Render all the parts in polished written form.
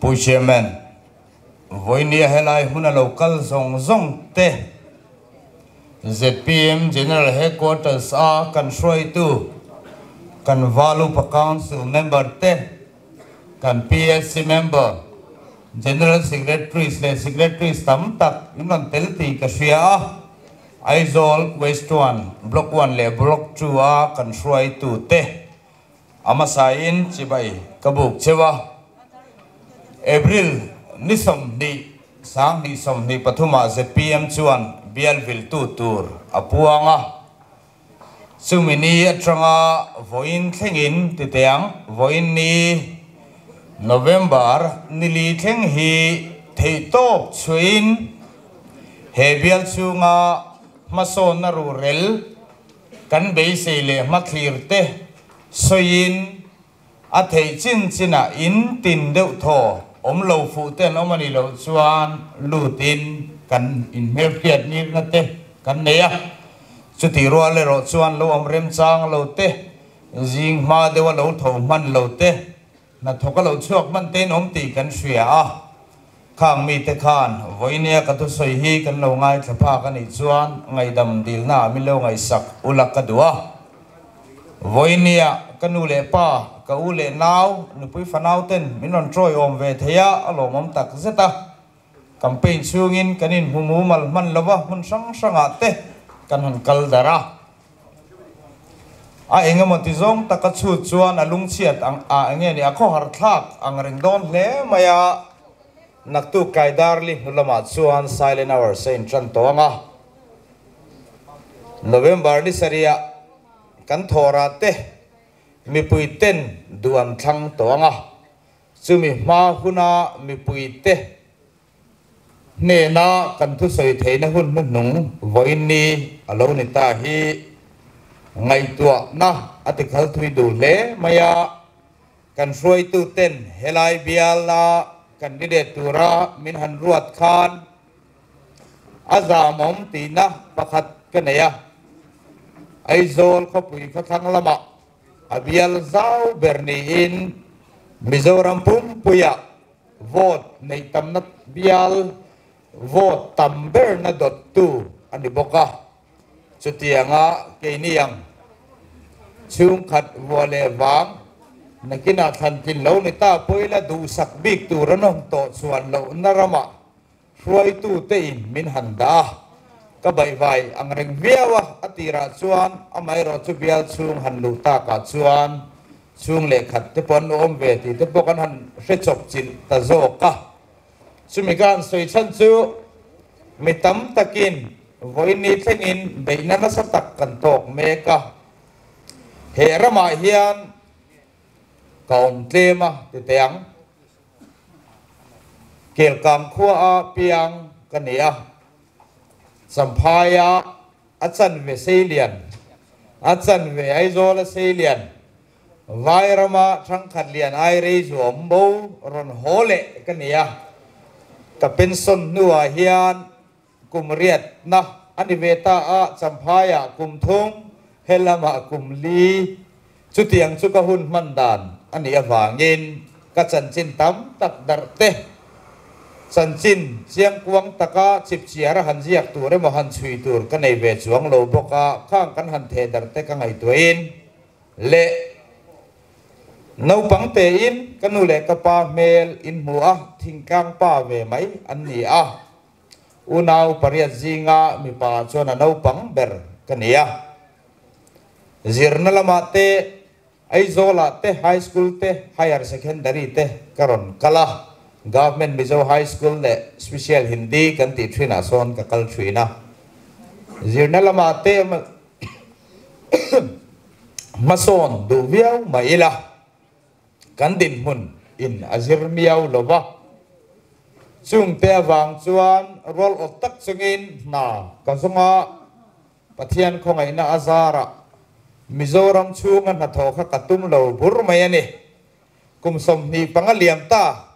Pu Chairman, vawinia helai hmun a lo kal zawng zawng te zpm General Headquarters a kan hruaitu kan Valupa Council member te, kan PSC member, General Secretaries leh Secretaries tam tak in rawn tel tih ka hria a, Aizawl West One, Block One leh Block Two a kan hruaitu te a hmasain chibai ka buk cheu a. April ni 20, 2023 ah zpm chuan bial viltu tur a puang a. Chumi ni atanga vawiin thlengin titiang vawiin ni November ni li thleng hi theihtawp chhuiin he bial chhunga hmasawnna ruhrel kan beisei leh hmathlir te sawiin a theih chin chinah in tin deuh thaw awm lo fuh te an awm a nih loh chuan lutin kan inhmelhriat nirna te kan nei a. Chutih rual erawh chuan lo awm remchang lo te, zing hma deuha lo tho hman lo te, hnathawk a lo chhuak hman tein awm tih kan hria a. Khang mite khan vawinia ka thusawi hi kan lo ngaithla phak a nih chuan ngaihdam dilna ah min lo ngaihsak ula ka duh a. Vawinia ka nu leh pa, ka u leh nau, nupui fanau ten min rawn tawiawm ve thei a, a lawmawm tak zet a. Campaign chhungin kan inhmu mumal hman lo va, hmun hrang hrangah te kan han kal darh a. A engemaw ti zawng taka chhut chuan a lungchhiat ang a enge ni a khawhar thlak ang reng dawn hle mai a. Naktuk kai darli hnu lamah chuan silent hours a intan tawh ang a. November ni sarihah kan thawrah te mipui ten duh an thlang tawh ang a. Chumi hma huna mipuite hnena kan thusawi theihna hun hnuhnung vawiin ni a lo ni ta hi ngaihtuahna a tikhal thui duh hle mai a. Kan hruaituten helai biala candidate tura min han ruat khan a zamawm tihna pakhat ka nei a. Aizawl khawpui khawthlang lamah A bial zau ber niin Mizoram pumpuiah vote neih tamna bial vote tam berna dawttu a ni bawk a. Chutianga keini ang chhungkhat vua leh vang nakinah thlan tlin lo ni ta pawila duhsak bik tur an awm tawh chuan lohna ramah Hruaitute in min han dah a, ka baihvai ang reng viau a, a tirah chuan amaherawh chu bial chhung han luh takah chuan chhung leh khat te pawh an lo awm ve tih te pawh kan han hre chawp chilh ta zawk a. Chumi ka han sawi chhan chu mi tam takin vawiin thlengin beihna nasa tak kan tawk mek a, he ramah hian ka awm tlem a ti teh ang. Kelkang khua a piang ka ni a, Champhaia a chanve Seilian, a chanve Aizawl a Seilian, Vairama thangkhat lian ai rei zuam bo rawn haw leh ka ni a. Ka pension hnuah hian kum riatna a ni ve ta a, Champhaia kum thung, helamah kum li. Chutiang chu ka hun hman dan a nih avangin ka chanchin tam tak darh te, chanchin chiangkuang taka chipchiar a han ziak tur emaw han chhui tur ka nei ve chuang lo bawk a, khang kan han theh darh te ka ngaihtuahin leh naupang tein ka nu leh ka pa hmel in hmu a, thingtlang pa ve mai an ni a, unau pariat zinga mipa chuan a naupang ber ka ni a. Zirna lamah te, Aizawlah te, High School te, Higher Secondary te ka rawn kal a, Government Mizo High School leh Special Hindi kan tih thinah sawn ka kal thin a. Zirna lamah te hmasawn duh viau mai ila, kan dinhmun in a zir miau lo va. Chungte avang chuan rual awt tak chungin hna ka zawng a. Pathian khawngaihna a zarah Mizoram chhunga hnathawh kha ka tum lo bur mai a ni. Kum 25 liam ta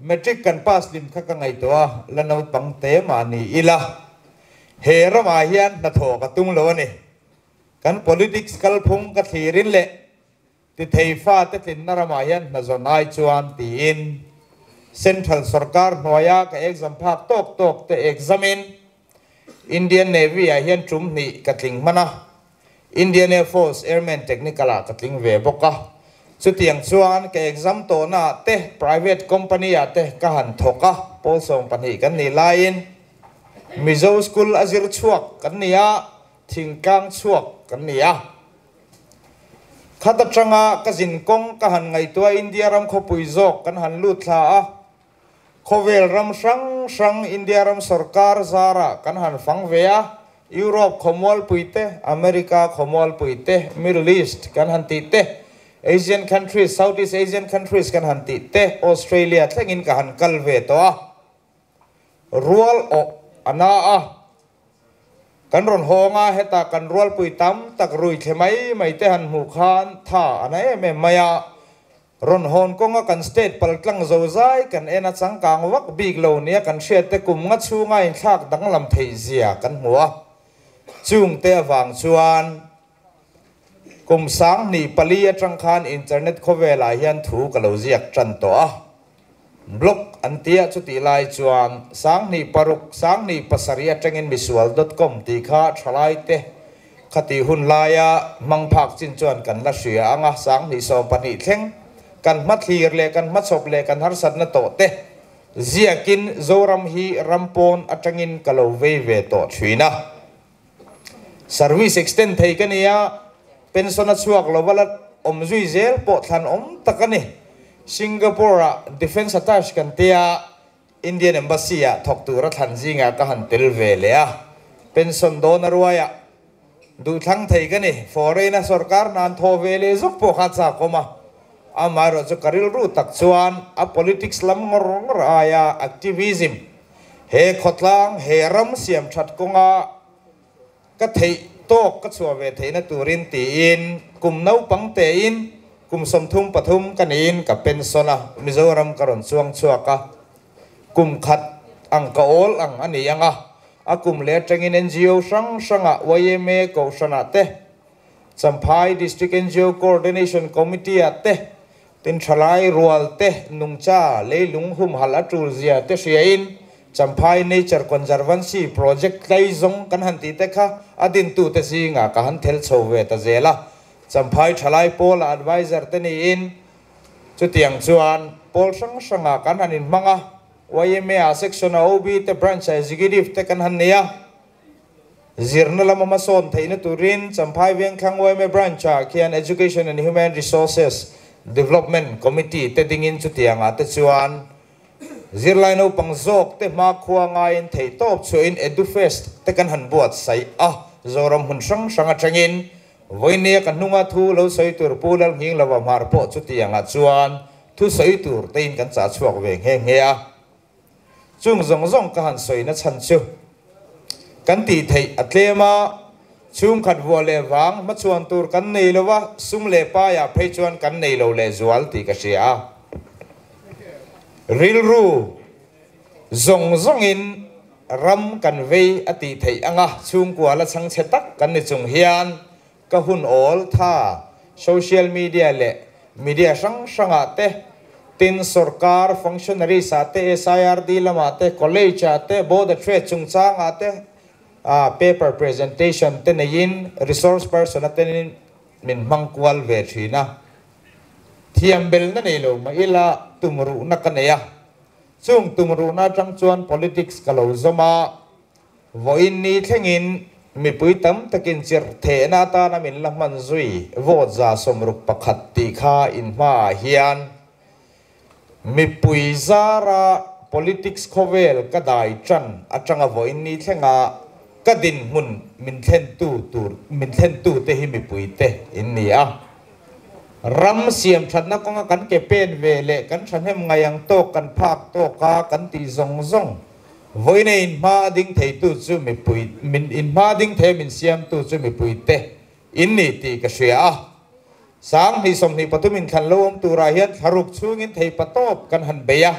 Matric kan pass lim kha ka ngaihtuah a, la naupang te mah ni ila he ramah hian hnathawh ka tum lo a ni. Kan politics kalphung ka thlirin leh Ti thei fate tlinna ramah hian hna zawn ai chuan tiin Central sorkar hnuaia ka exam phak tawk tawk te exam in Indian Navy ah hian tum hnih ka tling hman a, Indian Air Force Airman Technical ah ka tling ve bawk a. Chutiang chuan ka exam tawhna ah te private company ah te ka han thawk a, pawl 12 kan nih laiin Mizo School a zir chhuak kan ni a, thingtlang chhuak kan ni a. Khat atanga ka zin kawng ka han ngaihtuah India ram khawpui zawk kan han lut thla a, khawvel ram hrang hrang India ram sorkar zarah kan han fang ve a, Europe khawmualpui te, America khawmualpui te, Middle East kan han tih te, Asian countries, Southeast Asian countries kan han tih te, Australia thlengin ka han kal ve tawh a. Rual awh a na a. Kan rawn hawng a, hetah kan rualpui tam tak rui thle mai mai te han hmuh khan tha a na em em mai a. Rawn hawn kawnga kan state paltlang zozai kan en a changkang vak bik lo nia kan hriat te kum nga chhunga inthlak danglam theih zia kan hmu a. Chungte avang chuan kum 2004 atang khan internet khawvelah hian thu ka lo ziak tan tawh a. Blog an tia chutih lai chuan 2006, 2007 atangin misual dot com tih kha thalai te khati hun laia hmang phak chin chuan kan la hria anga 2012 thleng kan hmathlir leh kan hmachhawp leh kan harsatna tawh te ziakin Zoram hi rampawn atangin ka lo vei ve tawh thin a. Service extend thei ka nia, pension a chhuak lova la awm zui zel pawh thlan awm tak a ni. Singapore ah Defence Attache kan tia, Indian Embassy ah thawk tura thlan zingah ka han tel ve leh a, pension dawn a ruai ah duhthlang thei ka ni. Foreign a sorkar hna an thaw ve leh zawk pawh kha chak awm a, amaherawhchu ka rilru tak chuan a politics lam ngawr ngawr aia activism He khawtlang, he ram siam that kawnga ka theih tawk ka chhuah ve theihna turin tiin kum naupang tein kum 33 ka niin ka pension a, Mizoram ka rawn chuang chhuak a, kum khat ang ka awl ang a ni ang a, a kum leh atangin NGO hrang hrangah YMA Kohhranah te, Champhai District NGO Coordination Committee-ah te, Tin thalai rual te, nungcha, leilung humhalh a tul zia te hriain Champhai Nature Conservancy Project tlai zawng kan han tih te kha a dintu te zingah ka han thel chho ve ta zel a. Champhai thalai pawla advisor te niin chutiang chuan pawl hrang hrangah kan han inhmang a, YMA-ah section a OB te, branch a executive te kan han nei a. Zirna lama hmasawn theihna turin Champhai Vengthlang yma Branch-ah khian Education and Human Resources Development Committee te dingin chutiangah te chuan zirlai naupang zawk te hmakhua ngaiin theihtawp chhuahin Edufest te kan han buatsaih a, Zoram hmun hrang hrang atangin vawinia ka hnunga thu lo sawi tur Pu Lalnghinglova Hmar pawh chutiangah chuan thu sawi tur tein kan chah chhuak ve nghe nghe a. Chung zawng zawng ka han sawi na chhan chu kan tih theih a tlem a, chhungkhat vuah leh vang hmachhuan tur kan nei lo a, sum leh paiah phei chuan kan nei lo leh zual tih ka hria a. Rilru zawng zawngin ram kan vei a tih theih anga chhungkua la chhangchhe tak kan ni chung hian Ka hun awl tha social media leh media hrang hrangah te, tin sorkar functionaries ah te, SIRD lamah te, college ah te, border trade chungchangah te paper presentation te neiin resource person atenin min hmang kual ve thin a. Thiam belna nei lo mah ila tumruhna ka nei a. Chung tumruhna atang chuan politics ka lo zawm a. Vawiin ni thlengin mipui tam takin chirh thehna atana min la hman zui vote 61 tih kha inhmaah hian mipui zara politics khawvel ka dai tan atanga vawiin ni thlenga ka dinhmun min thlentu tur min thlentu te hi mipui te in ni a. Ram siam thatna kawnga kan ke pen ve leh kan thahnem ngai ang tawk kan phak tawka kan tih zawng zawng Vawiin a inhma a ding theitu chu mipui, min inhma a ding thei a min siamtu chu mipuite in ni tih ka hria a. 2023 inthlan lo awm turah hian thlaruk chhungin thei patawp kan han bei a.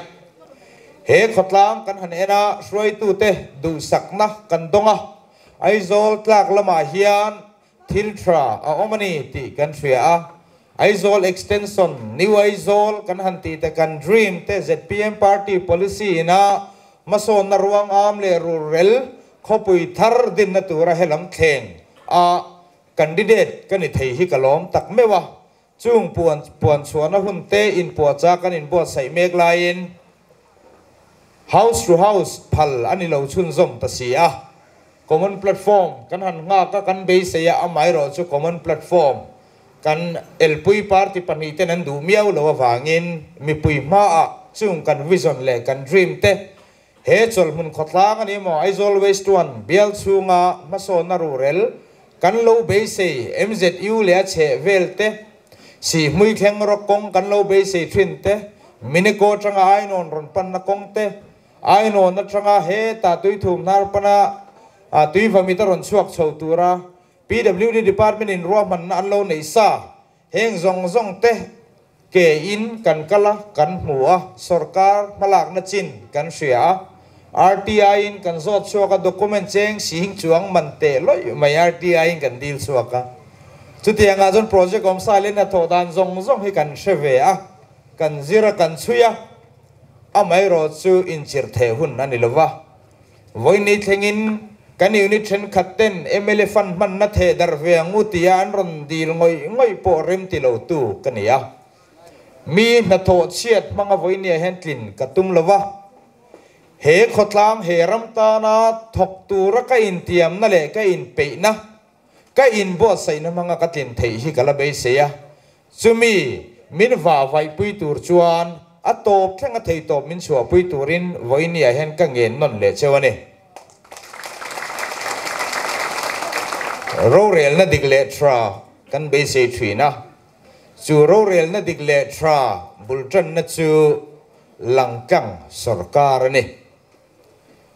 He khawtlang kan han en a, hruaitute duhsakna kan dawng a. Aizawl tlak lamah hian thil tha a awm a ni tih kan hria a. Aizawl Extension, New Aizawl kan han tih te kan dream te zpm party policy ina hmasawnna ruang am leh rulrel khawpui thar dinna tura helam thleng a candidate ka ni thei hi ka lawm tak meuh a. Chung puan puan chhuahna hun te inpuahchah kan inbuatsaih mek laiin House to House phal a ni lo chhunzawm ta si a. Common Platform kan han nghak a, kan beisei a, amaherawh chu Common Platform kan elpui party pahnihten an duh miau lo avangin mipui hmaah chung kan vision leh kan dream te he chawlhmun khawtlang a ni maw Aizawl West One bial chhunga hmasawnna ruhrel Kan lo beisei MZU leh a chheh vel te, Sihhmui thleng rawk kawng kan lo beisei thin te, Mineko atanga Ainawn rawn panna kawng te, Ainawn atanga hetah tuithum hnar pana tuivamit a rawn chhuak chho tura PWD Department in ruahmanna an lo neih sa, heng zawng zawng te Ke in kan kal a, kan hmu a, sorkar hmalakna chin kan hria a, RTI in kan zawt chhuak a, document cheng sing chuang man teh lawih mai RTI in kan dil chhuak a. Chutiangah chuan project awm sa leh hnathawh dan zawng zawng hi kan hre ve a, kan zir a, kan chhui a, amaherawh chu inchirh theh hun a ni lo va. Vawiini thlengin kan unit thenkhat ten mla fund hmanna theh darh ve ang u tia an rawn dil ngawih ngawih pawh rem ti lo tu ka ni a. Mi hnathawh chhiat hmanga vawiiniah hian tlin ka tum lo va. He khawtlang he ram tana thawk tura ka intiamna leh ka inpeihna, ka inbuatsaihna hmanga ka tlin theih hi ka la beisei a. Chumi min va vaihpui tur chuan a tawp thleng a thei tawp min chhuahpui turin vawinia hian ka ngen nawn leh cheu a ni. Rorelna dik leh tha kan beisei thin a, chu rorelna dik leh tha bul tanna chu langtlang sawrkar a ni.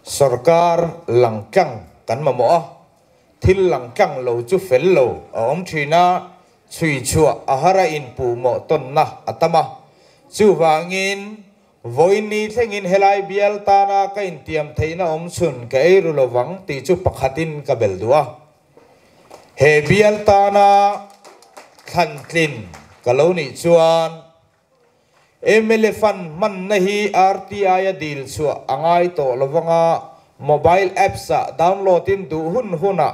Sawrkar langtlang kan mamawh a, Thil lang tlang lo chu fel lo a awm thin a, chhui chhuah a har a inpuh mawh tawnna a tam a. Chuvangin, vawiin thlengin helai bial tana ka intiam theihna awm chhun ka ei ru lovang tih chu pakhatin ka bel duh a. He bial tana thlantlin ka lo nih chuan MLA fund hmanna hi RTI a dil chhuah a ngai tawh lo vanga mobile apps ah download in duh hun hunah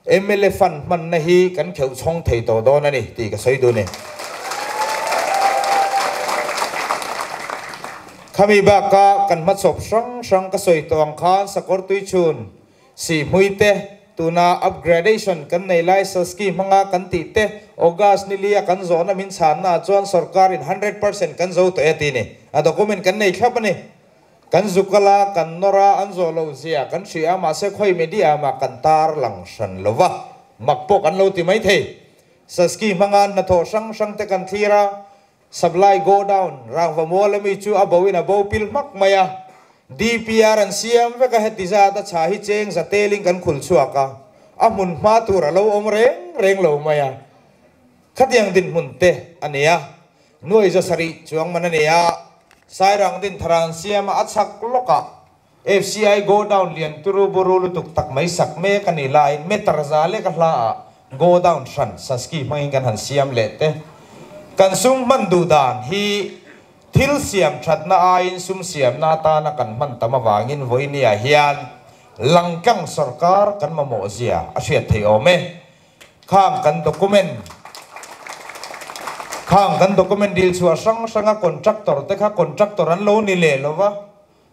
MLA fund hmanna hi kan kheuh chhawng thei tawh dawn a ni tih ka sawi dun e. Khami baka kan hmachhawp hrang hrang ka sawi tawh ang khan sakawr tuichhun Sihhmui te, tuna upgradation kan nei lai Saski hmanga kan tih te, August ni lia kan zawhna min chhanna ah chuan sorkarin 100% kan zo tawh e ti ni. A document kan nei thlap a ni. Kan zukal a, kan nawr a, an zawh loh zia kan hria a, mahse khawi media mah kan tar lang hran lo va, mak pawh kan lo ti mai thei. Saski hmanga hnathawh hrang hrang te kan thlir a, Supply go down, Rangva mual ami chu a bo in a bo pil hmak mai a, DPR an siam vek a, heti zat a chha hi cheng za tel in kan khul chhuak a, a hmun hma tur a lo awm reng reng lo mai a, khatiang dinhmun te a ni a, nuai za sarih chuang man a ni a, Sairang din thar an siam a, a chhak lawk ah FCI go down lian turu buru lutuk tak mai sak mek a ni laiin meter za lek a hla ah go down hran Saski hmangin kan han siam leh te. Kan sum hman duh dan hi thil siam thatna aiin sum siamna atana kan hman tam avangin vawinia hian langtlang sawrkar kan mamawh zia a hriat theih awm e. Khang kan document Khang kan document dil chhuah hrang hranga contractor te kha contractor an lo ni leh lo va.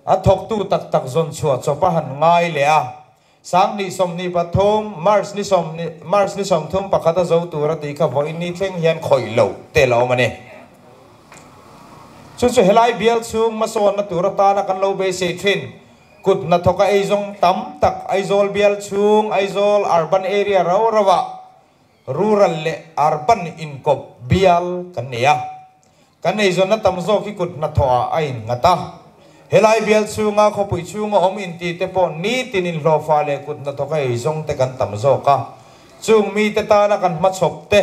A thawktu tak tak zawn chhuah chawp a han ngai leh a, Sanghnih 23, March ni sawmhnih, March ni 30 a zo tur a tih kha vawiin ni thleng hian khawih loh te la awm a ni. Chu chu helai bial chhung hmasawnna tur atana kan lo beisei thin. Kut hnathawka eizawng tam tak Aizawl bial chhung, Aizawl urban area rau rauah rural leh urban inkawp bial kan nei a. Kan eizawnna tam zawk hi kut hnathawhah a innghat a. Helai bial chhunga khawpui chhunga awm inti te pawh nitin inhlawhfa leh kut hnathawka eizawng te kan tam zawk a. Chung mite tana kan hmachhawp te,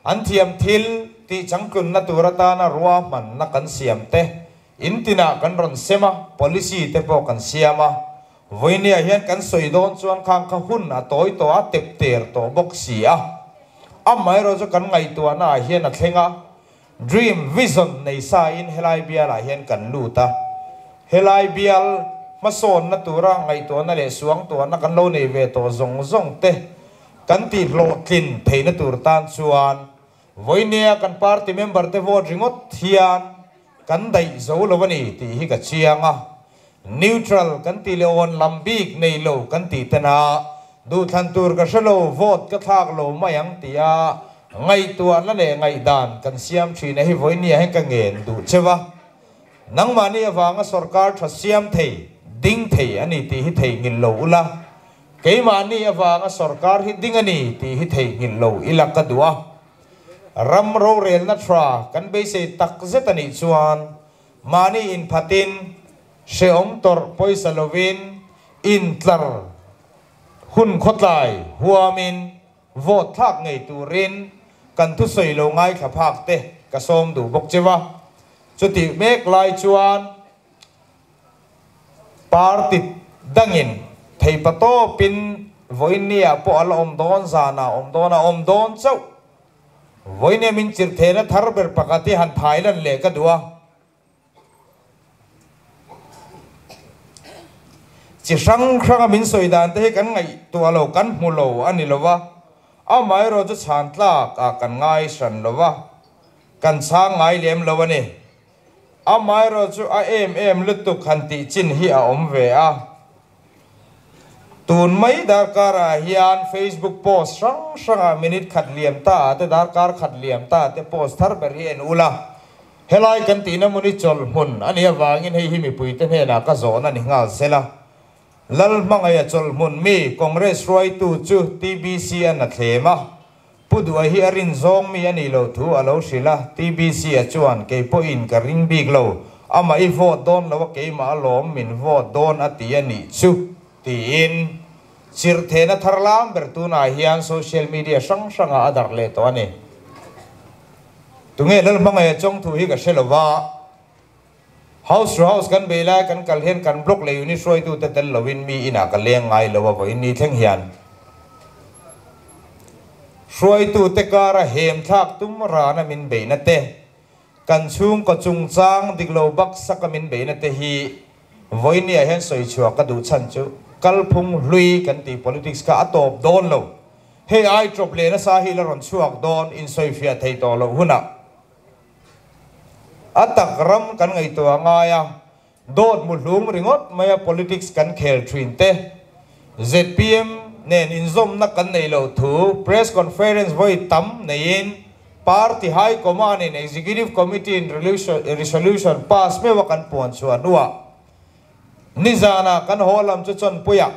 an thiam thil tih changtlunna tur atana ruahmanna kan siam te, in tinah kan rawn sem a, policy te pawh kan siam a. Vawinia hian kan sawi dawn chuan khang kha hun a tawi tawh a, tep ter tawh bawk si a. Amaherawh chu kan ngaihtuahna ah hian a thleng a, dream, vision nei sa in helai bial ah hian kan lut a. Helai bial hmasawnna tura ngaihtuahna leh suangtuahna kan lo nei ve tawh zawng zawng te kan tih hlawhtlin theihna tur tan chuan vawinia kan party member te vote ringawt hian kan daih zo lo a ni tih hi ka chiang a. Neutral kan tih leh awn lam bik nei lo kan tih tena duhthlan tur ka hre lo, vote ka thlak lo mai ang tia ngaihtuahna leh ngaihdan kan siam thin a hi vawinia hian ka ngen duh cheu a. Nangmahni avanga sorkar tha siam thei, ding thei a ni tih hi theihnghilh lo ula, keimahni avanga sorkar hi ding a ni tih hi theihnghilh lo ila ka duh a. Ram rorelna tha kan beisei tak zet a nih chuan Mahni inphatin, hrehawm tawrh pawisa lovin, intlar hun khawtlai huamin vote thlak ngei turin kan thusawi lo ngaithla phak te ka sawm duh bawk cheu a. Chutih mek lai chuan party dangin theipa tawpin vawiinniah pawh a la awm dawn, zanah a awm dawn, a awm dawn chauh. Vawinia min chirhthehna thar ber pakhat hi han thai lan leh ka duh a. Chi hrang hranga min sawi dan te hi kan ngaihtuah lo, kan hmu lo a ni lo va, amaherawh chu chhan tlak ah kan ngai hran lo va, kan chhang ngai lem lo a ni. Amaherawh chu a em em lutuk han tih chin hi a awm ve a. Tun mai darkarah hian Facebook post hrang hrangah minute khat liam ta ah te darkar khat liam ta ah te post thar ber hi en ula. Helai kan tihna hmun hi chawlh hmun a nih avangin hei hi mipuite hnenah ka zawhna ni nghal sela. Lal hmangaih a chawlh hmun mi Congress hruaitu chu TBC an a thlem a. Pu Duai hi a rin zawng mi a nih loh thu a lo hrilh a, TBC a chuan kei pawhin ka ring bik lo, amah i vote dawn lo a keimah alawm min vote dawn a ti a nih chu tiin chirhthehna thar lam ber tunah hian social media hrang hrangah a darh leh tawh a ni. Tunge Lalhmangaih a chawng thu hi ka hre lo va, House to house kan bei lai kan kal hian kan block leh unit hruaitute tel loin mi inah ka leng ngai lo a vawiin ni thleng hian hruaitute kara hem thlak tum rana min beihna te, kan chhungkaw chungchang dik lo baksaka min beihna te hi vawiin niah hian sawi chhuah ka duh chhan chu kalphung hlui kan tih politics kha a tawp dawn lo. Hei ai tawp leh nasa hi la rawn chhuak dawn insawifiah thei tawh loh hunah. A tak ram kan ngaihtuah ngai a, dawt mu hlum ringawt maia politics kan khel thin te, zpm nen inzawmna kan neih loh thu press conference vawi tam neiin party high command in executive committee in resolution pass meuha kan puan chhuah hnuah nizanah kan haw lam chu chawnpuiah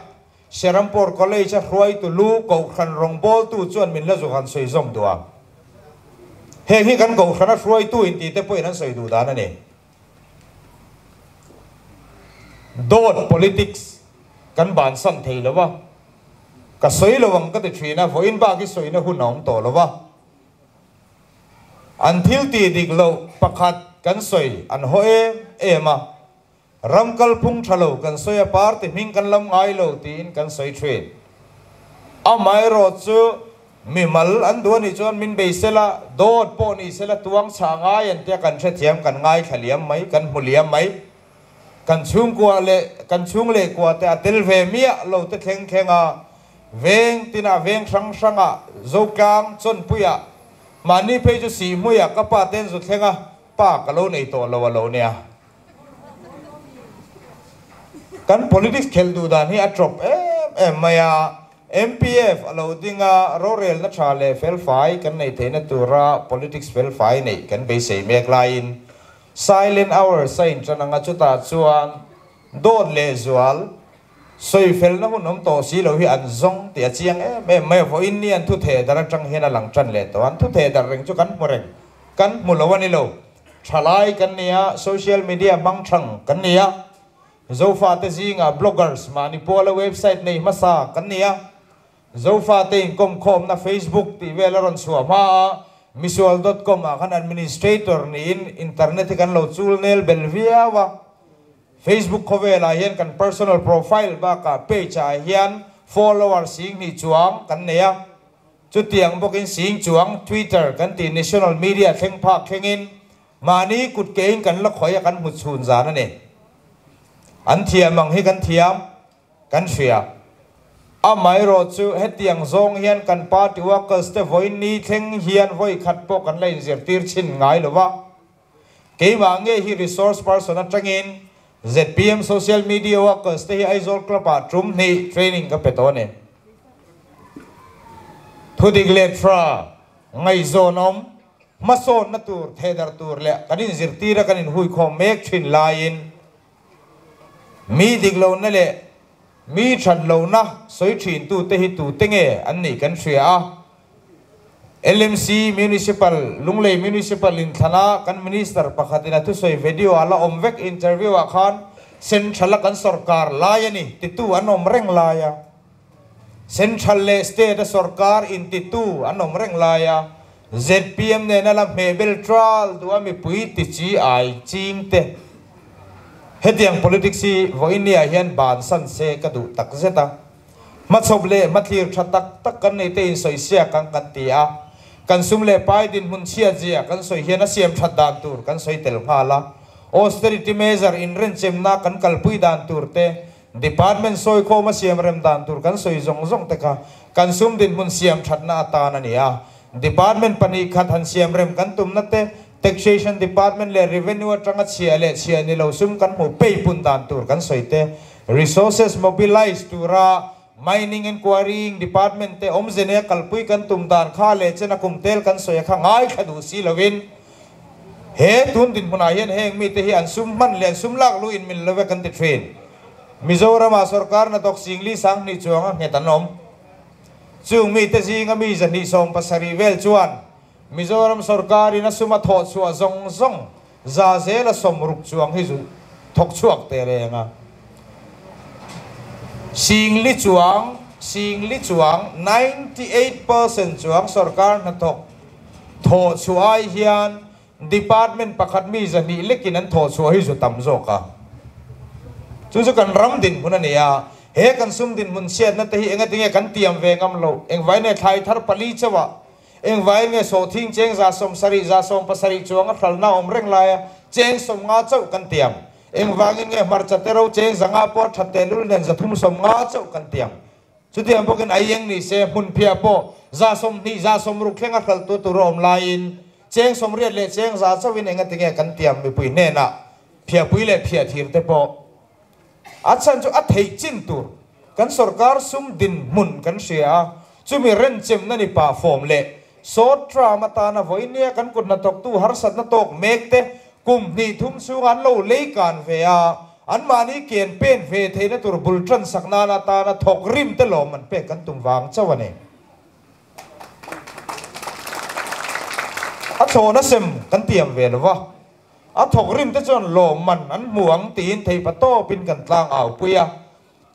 Serampore College a hruaitu lu Kohhran rawngbawltu chuan min la zuhan sawi zawm duh a. Heng hi kan Kohhran a hruaitu in tih te pawhin an sawi duh dan a ni. Dawt politics kan bansan thei lo a, ka sawi lo ang ka ti thin a, vawiin bak hi sawina hun a awm tawh lo a. An thil tih dik loh pakhat kan sawi an haw em em a. Ram kalphung tha lo kan sawi a, party hming kan lam ngai lo tiin kan sawi thin. Amaherawh chu mimal an duh a nih chuan min bei sela, dawt pawh ni sela tuang chhah ngai an tia kan hrethiam, kan ngaithla liam mai, kan hmu liam mai. Kan chhungkua leh kan chhung leh kua te a tel ve miah lo te thleng thleng a, veng tinah veng hrang hrangah Zotlang Chawnpuiah mahni phei chu Sihhmuiah ka pa ten zu thleng a, pa ka lo nei tawh lo a lo nia. Kan politics khelh duh dan hi a trawp em em mai a, MPF a lo ding a, rorelna tha leh felfai kan neih theihna tura politics felfai neih kan beisei mek laiin silent hours a intan ang a, chutah chuan dawt leh zual sawi felna hun awm tawh si lo hi an zawng tih a chiang em em mai a, vawiin ni an thu theh dar atang hian a lang tan leh tawh a, an thu theh dar reng chu kan hmu reng, kan hmu lo a ni lo. Thalai kan ni a, social media hmang thang kan ni a, Zofate zingah bloggers mahni puala website nei hmasa kan ni a, Zofate inkawmkhawmna Facebook tih vel a rawn chhuah hma a, misual dot com ah khan administrator niin internet hi kan lo chul nel bel viau a, Facebook khawvelah hian kan personal profile bakah page ah hian followers sing hnih chuang kan nei a. Chutiang bawkin sing chuang Twitter kan tih national media thleng phak thlengin mahni kut kein kan la khawih a kan hmu chhun zan a ni. An thiam ang hi kan thiam kan hria. Amaherawh chu hetiang zawng hian kan party workers te vawiin ni thleng hian vawi khat pawh kan la inzirtir chhin ngai lo va. Keimah nge hi resource person atangin zpm social media workers te hi Aizawl Club ah tum hnih training ka pe tawh a ni. Thudik leh tha ngaihzawn awm, hmasawnna tur, thehdar tur leh kan inzirtir a kan inhuikhawm mek thin laiin mi dik lohna leh mi that lohna sawi thintute hi tute nge an nih kan hria a. LMC Municipal, Lunglei Municipal inthlana kan Minister pakhatin a thusawi video a la awm vek interview ah khan Central a kan sorkar lai a ni titu an awm reng lai a, Central leh State a sorkar intitu an awm reng lai a, zpm nena la hmehbel tral duh a mipui ti chi ai ching te. Hetiang politics hi vawiin hian bansan se ka duh takzet a. Hmachhawp leh hmathlir tha tak tak kan nei te in sawi siak ang kan ti a, kan sum leh pai dinhmun chhiat zia kan sawi hian a siam that dan tur kan sawi tel nghal a. Austerity measure inrenchemna kan kalpui dan tur te, department sawikhawm a siam rem dan tur kan sawi zawng zawng te kha kan sum dinhmun siam thatna atan a ni a. Department 2 khat han siam rem kan tumna te, taxation department leh revenue atanga chhia leh chhia ni lo sum kan hmu peipun dan tur kan sawi te, resources mobilize tura mining and quarrying department te awmze kalpui kan tum dan kha leh chena kum tel kan sawi kha ngai thla duh si lovin he tun din hmunah hian heng mi te hi an sum hman leh an sum lak lu in min love kan ti thin. Mizorama sarkar na tok singli sang ni chuanga nghet an awm chung mi te zinga mi 270 vel chuan Mizoram sarkar in a suma thaw chhuah zawng zawng za zela 60 chuang hi zu thawk chhuak te renga singli chuang singli chuang 98% chuang sarkar na thawk thaw chhuai hian department pakhat mi 200 lekin an thaw chhuah hi zu tam zawk a chu chu kan ram din hun ania he kan sum din mun siat na te hi enga tinge kan tiam ve ngam lo engvai ne thlai thar pali chawa engvai nge so thing cheng za som sari za som pasari chuang a thal na om reng lai cheng som nga chau kan tiam engwangin nge hmarcha te ro cheng zanga pawh thatte lul nen 350 chau kan tiam chutiang bawkin aieng ni se hmun phia pawh za 20 za 60 thlenga thal tu tur awm laiin cheng 80 leh cheng za chauhin enga tinge kan tiam mipui hnenah phia pui leh phia thir te pawh a chan chu a thei chin tur kan sarkar sum din hmun kan hria chumi ren chem na ni pa form le sot tra mata na voinia kan kut na tok tu harsat na tok mek te kum ni thum chung an lo lei kan ve a an mani kian pen ve theina tur bul tran sakna na ta na thok rim te lom an pe kan tum wang chawane a thona sem kan tiam ve lova a thok rim te chuan lom man an muang tin thei pa to pin kan tlang aw puia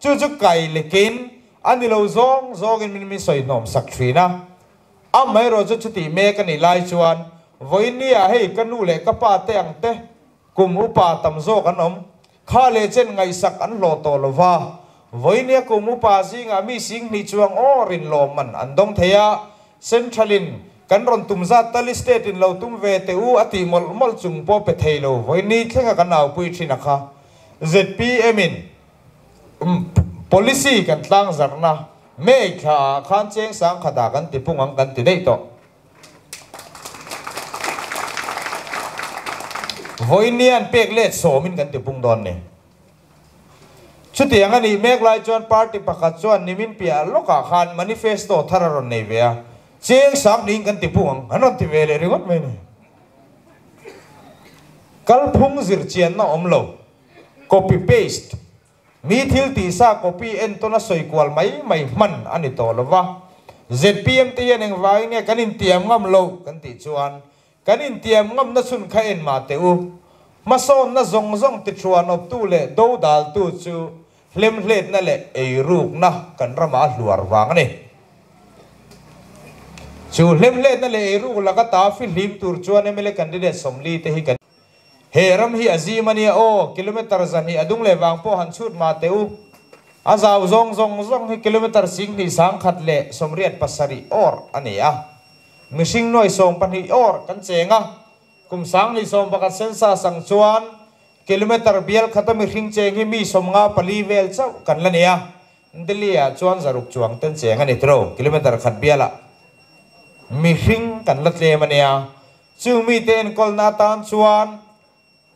chu chu kai lekin ani lo zong zong in min mi soi nom sak thina a mai ro chu chuti me ka ni lai chuan voinia hei ka nu le ka pa te ang te kum upa tam zo kan om kha le chen ngai sak an lo to lova voinia kum upa zinga mi sing ni chuang o rin lo man an dong theia centralin kan ron tum za tali state in lo tum ve te u ati mol mol chung po pe theilo voini thlenga kan au pui thina kha ZPM in policy kan tlang zarna me kha khan cheng sang khada kan ti pungang kan ti dei to voinian pek let somin kan ti pung don ni chutiang ani mek lai chuan party pakhat chuan nimin pia loka khan manifesto thararon nei ve a cheng sang ning kan ti pungang anon ti ve le ringot mai ni kalphung zir chian na om lo copy paste mi thil ti sa copy en to na soi kwal mai mai man ani to lova ZPM te hian engvai nge kan in tiam ngam lo kan ti chuan kan in tiam ngam na chun kha en ma te u mason na zong zong ti chuan op tu le do dal tu chu hlem hlet na le ei ruk na kan rama hluar wang ani chu hlem hlet na le ei ruk laka ta fi hlim tur chuan MLA candidate 40 te hi kan he ram hi azim ania o kilometer zani adung le wang po han chut ma te u A zau zawng zawng zawng hi kilometre 2187 awr a ni a. Mihring nuai 12 awr kan cheng a. Kum 2011 census ang chuan kilometre bial khata mihring cheng hi mi 54 vel chauh kan la ni a. Delhi ah chuan 600 chuang ten cheng a ni tiro kilometre khat bialah mihring kan la tlem a nia. Chung mite enkawlna atan chuan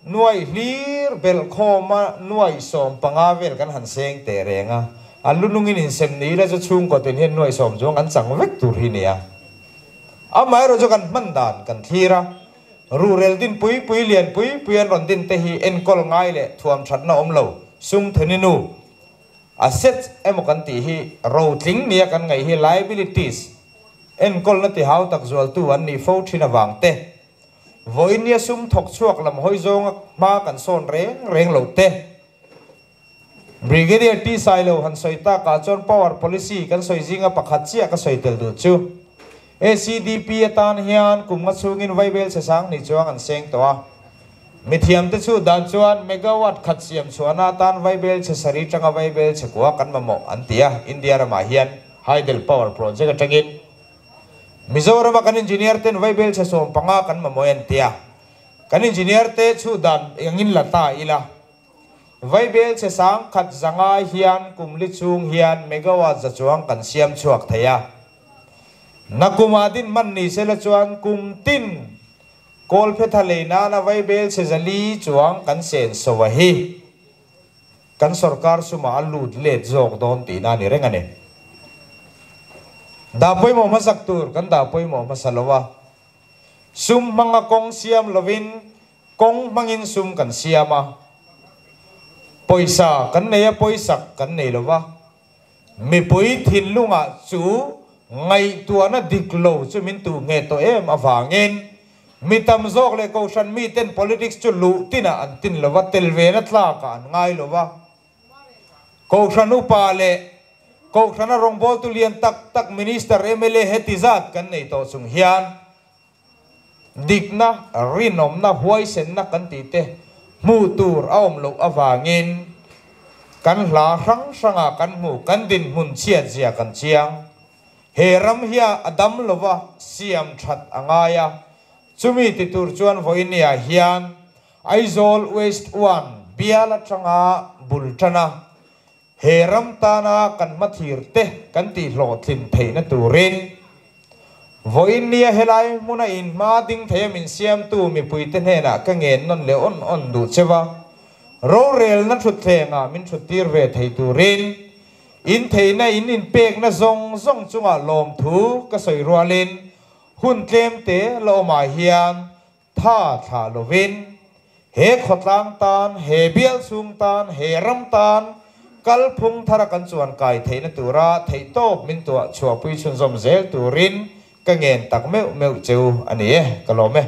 nuai hlir belh khawma nuai 15 vel kan han seng teh reng a. A lunungin insem ni ila chu chhungkaw tin hian nuai 10 chuang kan chang vek tur hi nia. Amaherawh chu kan hman dan kan thlir a. Ruhrel din pui pui lian pui pui an rawn din te hi enkawl ngai leh thuam thatna awm lo sum theni nu assets emaw kan tih hi rotling nia kan ngaih hi liabilities enkawlna ti hau tak zualtu an nih fo thin awang te. Vawiin nia sum thawk chhuak lam hawi zawnga hma kan sawn reng reng lo te. Brigadier T Sailo han sawi takah chuan power policy kan sawi zinga pakhat chiah ka sawi tel duh chu. ACDP atan hian kum nga chhungin vaibel che sang ni chuang an seng tawh a. Mithiam te chu dan chuan megawatt khat siam chhuahna atan vaibel che sari tanga vaibel che kua kan mamawh an ti a. India ramah hian hydel power project atangin Mizoram kan engineer ten vaibel che 15 kan mamawh an ti a. Kan engineer te chu dan engin lata ila. Vaibel che sang khat zanga hian kumli chung hian megawatt za chuang kan siam chuak theia. Nakuma din man ni sela chuan kum tin kol phe thaleina na vaibel che zali chuang kan sen sowa hi. Kan sarkar suma alut let zok don ti na ni rengane. Da poi mo masak tur kan da poi mo masalowa. Sum mga kong siam lovin kong mangin sum kan siama. Poisa kan neia poisak kan nei lova. Mi pui thin lunga chu ngai tua na diklo chu min tu nge to em awangin mi tam zawk le ko shan mi ten politics chu lu tina an tin lova tel ve na tla ka an ngai lova. Ko shan upa le ko shan a rong bol tu lian tak tak minister MLA hetizat kan nei to chung hian dikna rinom na huai sen na kan ti te mu tur a awm lo awangin kan hla hrang hranga kan mu kan din mun chiat zia kan chiang. He ram hia adam lova siam that angaya. Chumi ti tur chuan voinia hian Aizawl West 1 biala tanga bultana. He ram tana kan mathir te kan ti hlo thlin theina turin. Voinia helai muna in ma ding theim in siam tu mi puite hna ka ngen non le on on du chewa. Ro rel na thut thlenga min thut tir ve thei turin. In theina in in pek na zong zong chunga lom thu ka soi rualin hun tlem te lo ma hian tha tha lovin he khotlang tan he bial sung tan he ram tan kal phung thara kan chuan kai theina tura thei top min tua chua pui chun zom zel turin ka ngen tak meu meu cheu ani e ka lo me.